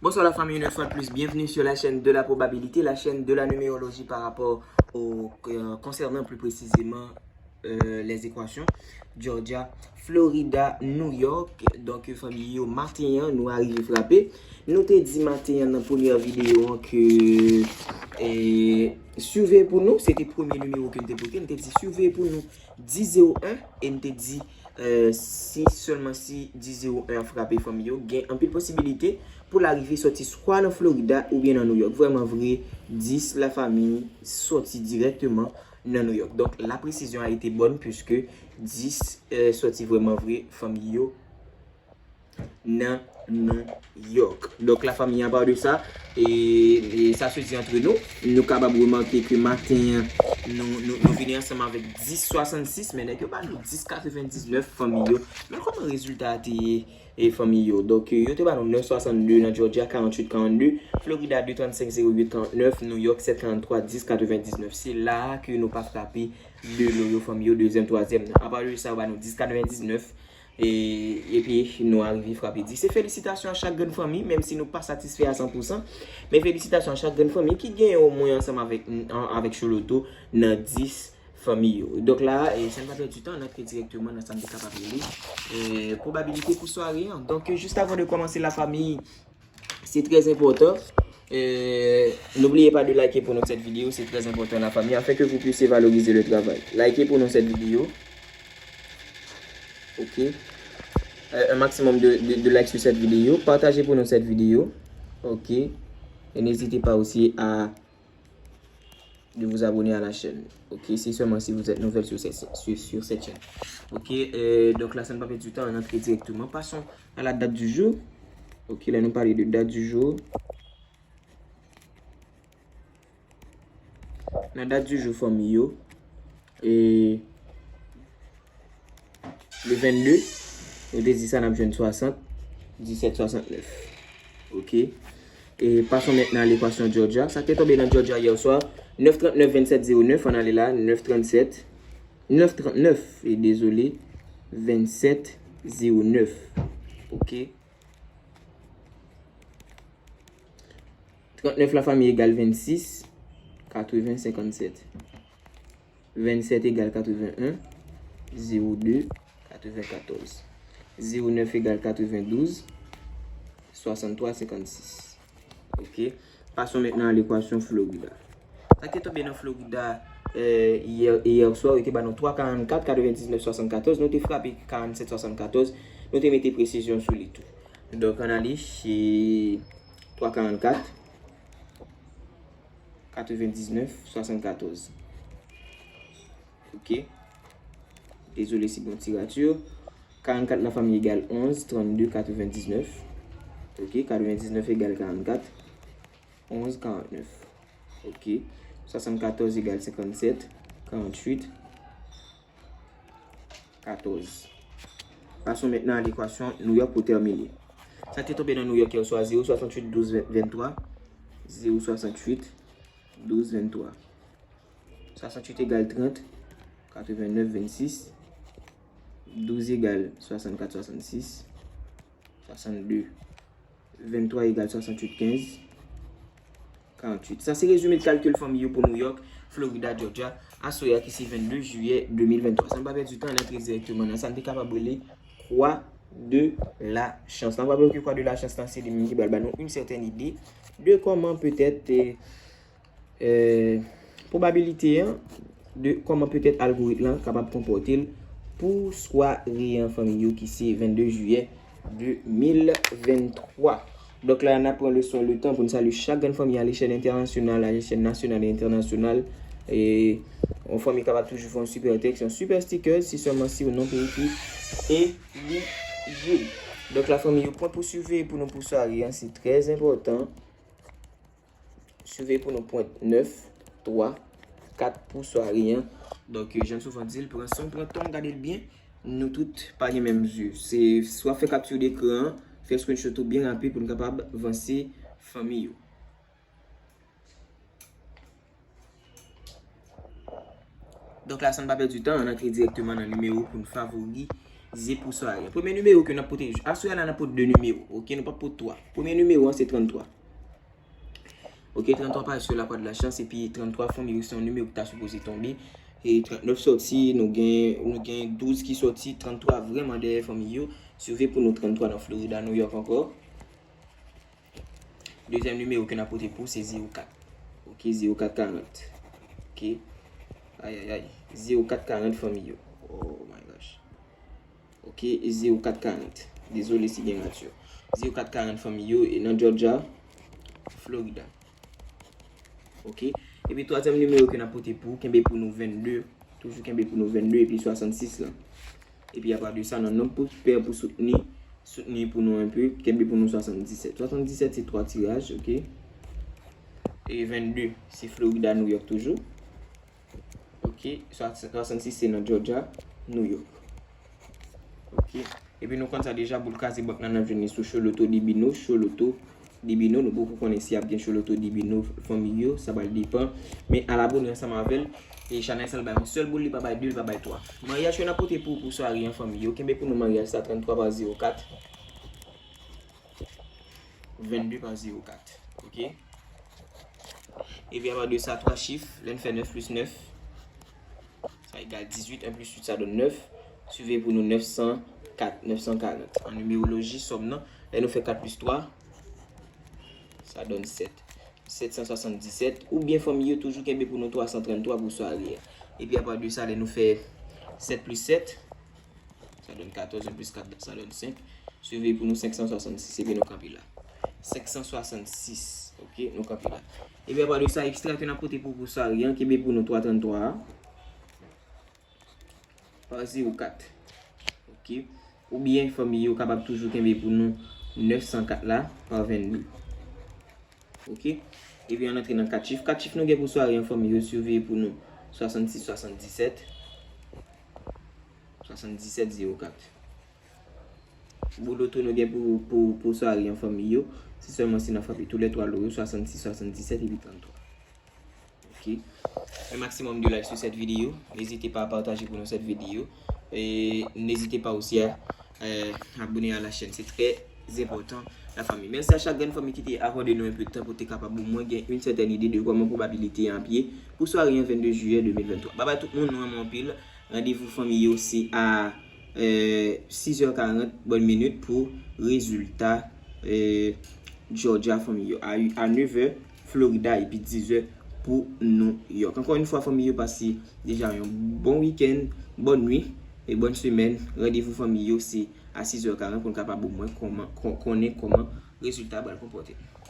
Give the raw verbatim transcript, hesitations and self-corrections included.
Bonsoir la famille, une fois de plus, bienvenue sur la chaîne de la probabilité, la chaîne de la numérologie par rapport au, euh, concernant plus précisément euh, les équations. Georgia, Florida, New York. Donk, fanmi yo, maten an, nou arive frape. Nou te di maten an nan premyè videyo an ke, e, siveye pou nou, se te premye nimewo ke n te pote, n te di siveye pou nou dis zewo en, e n te di, e, si sèlman si dis zewo en an frape fanmi yo, gen anpil posibilite pou l arive sòti swa nan Florida oubyen nan New York. Vrèman vre, dis la famille sòti dirèkteman nan New York. Donc, la précision a été bonne puisque dis, euh, sòti vrèman vre fanmi yo nan New York. Donc, la famille, à part de ça, et, et ça se dit entre nous, nou kapab remake ke maten an, nou, nou, nou vini ansanm avèk dis swasannsis, men nèg yo ba nou dis katrevendiznèf fanmi yo. Men kòman rezilta a te ye, e fanmi yo? Donk, yo te ba nou nèf swasannde nan Georgia, karanntuit karannde, Florida de trannsenk zewo uit karannèf, New York sèt karanntrwa dis katrevendiznèf. Se la a ke nou pa frape de lo yo fanmi yo, dezyèm, twazyèm nan. Apa de sa, yo ba nou dis katrevendiznèf, e, epi nou arive frape dis. Se felisitasyon a chak grenn fanmi, menm si nou pa satisfè a san pou san, men felisitasyon a chak grenn fanmi ki genyen omwen ansanm avèk, an, avèk Choloto nan dis fanmi yo. Donk la, e, san n pa pèdi tan, n antre dirèkteman nan sa n te kapab rele, e, probabilité pou sware an. Donk, juste avant de commencer, la famille, c'est très important. Euh, n'oubliez pas de liker pour nous cette vidéo, c'est très important, la famille, afin que vous puissiez valoriser le travail. Likez pour nous cette vidéo. Ok. Euh, un maximum de, de, de likes sur cette vidéo. Partagez pour nous cette vidéo. Ok. Et n'hésitez pas aussi à de vous abonner à la chaîne. Ok, c'est seulement si vous êtes nouvelle sur cette, sur, sur cette chaîne. Ok, euh, donc là, sans pas perdre du temps, on entre directement. Passons à la date du jour. Ok, là, nous parlons de date du jour. La date du jour, famille. Et le vingt-deux, nou te di sa n ap jwenn swasant, disèt swasantnèf. Ok. E passons maintenant à l'équation Georgia. Sa ki te tonbe nan Georgia yè swa, nèf trannèf vennsèt zewo nèf, ann ale la, nèf trannèf, nèf trannèf, e dezole, vennsèt zewo nèf. Ok. Trannèf la fanmi egal vennsis, katreven, senkannsèt. Vennsèt egal katreven en, zewo de, katrevenkatòz. Zewo nèf egal katrevendouz, swasanntwa, senkannsis. Ok. Passons maintenant à l'équation Florida. Sa ki te tonbe nan Florida, eh, yè, yè swa, yo te ba nou twa karannkat, katrevendiznèf, swasannkatòz. Nou te frape karannsenk, swasannkatòz. Nou te mete presizyon sou li tou. Donk, ann ale, se twa karannkat, katrevendiznèf, swasannkatòz. Ok. Dezole si bon ti rati. Karannkat la fanmi egal onz, trannde, katrevendiznèf. Ok, katrevendiznèf egal karannkat. Onz, karantnèf. Ok. Swasannkatòz egal senkannsèt, karanntuit, katòz. Passons maintenant à l'équation New York pour terminer. Sa ki te tonbe nan New York yè swa, zewo swasanntuit, douz, venntwa. Zewo swasanntuit, douz, venntwa. Swasanntuit egal trant, katrevennèf, vennsis. Douz egal swasannkat, swasannsis. Swasannde. Venntwa egal swasanntuit, kenz. Karanntuit. Sa se rezime kalkil fanmi yo pou New York, Florida, Georgia, aswè a ki se vennde jiyè de mil venntwa. San n pa pèdi tan, ann antre dirèkteman nan sa n te kapab rele kwa de la chans. N ap raple ke kwa de la chans lan, se li menm ki pral ba nou une certaine idée de kòman petèt, eh, eh, pwobabilite an, de kòman petèt algorit lan kapab konpòte l pou sware an fanmi yo ki se vennde jiyè de mil venntwa. Donk la, n ap pran leson letan pou n salye chak grenn fanmi a lechèl entènasyonal, a lechèl nasyonal e entènasyonal. E yon fanmi kapab toujou fè yon super text, yon super sticker, si sèlman si w non pe ekri elijib. Donk la fanmi yo, pwen pou siveye pou nou pou sware an, se trè enpòtan. Siveye pou nou pwen nèf, twa, kat pou sware an. Donk, jan m souvan di l, pran san w, pran tan w, gade l byen. Nou tout pa gen menm zye. Se swa fè capture d'écran an, fè screenshot ou byen rapid pou n kapab vanse fanmi yo. Donk la, san n pa pèdi tan, ann antre dirèkteman nan nimewo pou n favori Ze pou sware. Premye nimewo ke n ap pote, aswè a la n ap pote de nimewo, oke, nou p ap pote twa. Premye nimewo an se tranntwa. Oke, tranntwa parèt sou la kwa de la chans, epi tranntwa fanmi yo se yon nimewo ki ta sipoze tonbe. E trannèf sòti, nou gen, nou gen douz ki sòti, tranntwa vrèman dèyè fanmi yo. Swive pou nou tranntwa nan Florida, New York ankò. Dezyèm nimewo ke n ap pote pou se zewo kat. Oke, zewo kat karant. Oke. Ayayay. Zewo kat karant fanmi yo. Oh my gosh. Oke, zewo kat karant. Dezole si gen rati. Zewo kat karant fanmi yo e nan Georgia, Florida. Oke. Epi twazyèm nimewo ke n ap pote pou, kenbe pou nou vennde. Toujou kenbe pou nou vennde epi swasannsis lan. Epi apa de sa, nan nonb pou pè pou soutni, soutni pou nou enpe, kenbe pou nou swasanndisèt. Swasanndisèt se twa tiraj, oke. E vennde se Florida, New York toujou. Oke, swasanndisèt se nan Georgia, New York. Oke. Epi nou konn sa deja, boul kraze bank nan n ap jwenn li sou Choloto Dibino, Choloto Dibino, nou poko konnen si ap gen Choloto Dibino fanmi yo, sa pral depann. Men al abone ansanm avè l. E chanèl sa l bay yon sèl boul, li pa bay de, li pa bay twa. Maryaj ke n ap pote pou, pou sware an fanmi yo, kenbe pou nou maryaj sa, tranntwa pa zewo kat. Vennde pa zewo kat. Oke. Epi apa de sa, twa chif, lè n fè nèf plis nèf, sa egal dizuit, en plis uit, sa donn nèf. Swive pou nou nèf san kat, nèf san karant. An nimeroloji, sòm nan, lè nou fè kat plis twa, sa donn sèt. Sèt san swasanndisèt. Oubyen fanmi yo toujou kenbe pou nou twa san tranntwa pou sware a. Epi apa de sa, lè nou fè sèt plis sèt, sa donn katòz, en plis kat, sa donn senk. Swive pou nou senk san swasann sis, epi nou kanpe la. Senk san swasann sis, oke, nou kanpe la. Epi apa de sa, ekstra ke n ap pote pou, pou sware an, kenbe pou nou twa tranntwa a. Pa zewo kat. Oke. Oubyen fanmi yo kapab toujou kenbe pou nou nèf san kat la pa vennde. Oke. Epi ann antre nan kat chif. Kat chif nou gen pou sware an fanmi yo, swive pou nou swasann sis swasanndisèt. Swasanndisèt zewo kat. Bouloto nou gen pou, pou, pou sware an fanmi yo, se sèlman si n a frape toulètwa lo yo, swasann sis swasanndisèt epi tranntwa. Ok. Un maximum de likes sur cette vidéo. N'hésitez pas à partager pour nous cette vidéo. Et n'hésitez pas aussi à euh, abonner à la chaîne. C'est très important, la famille. Mèsi a chak grenn fanmi ki te akòde nou enpe tan pou te kapab ban mwen gen yon sètèn ide de kòman pwobabilite an ap ye pou sware an vennde jiyè de mil venntwa. Babay tout moun, nou renmen anpil. Randevou fanmi yo se a euh, sis è karant bòn minit pou rezilta euh, Georgia fanmi yo. A, a nèf è Florida epi diz è pou New York. Ankò yon fwa fanmi yo, pase deja yon bon wikenn, bòn nwi e bòn semèn. Randevou fanmi yo se a sis è karant pou n kapab omwen kòman, kon-, konnen kòman rezilta pral konpòte.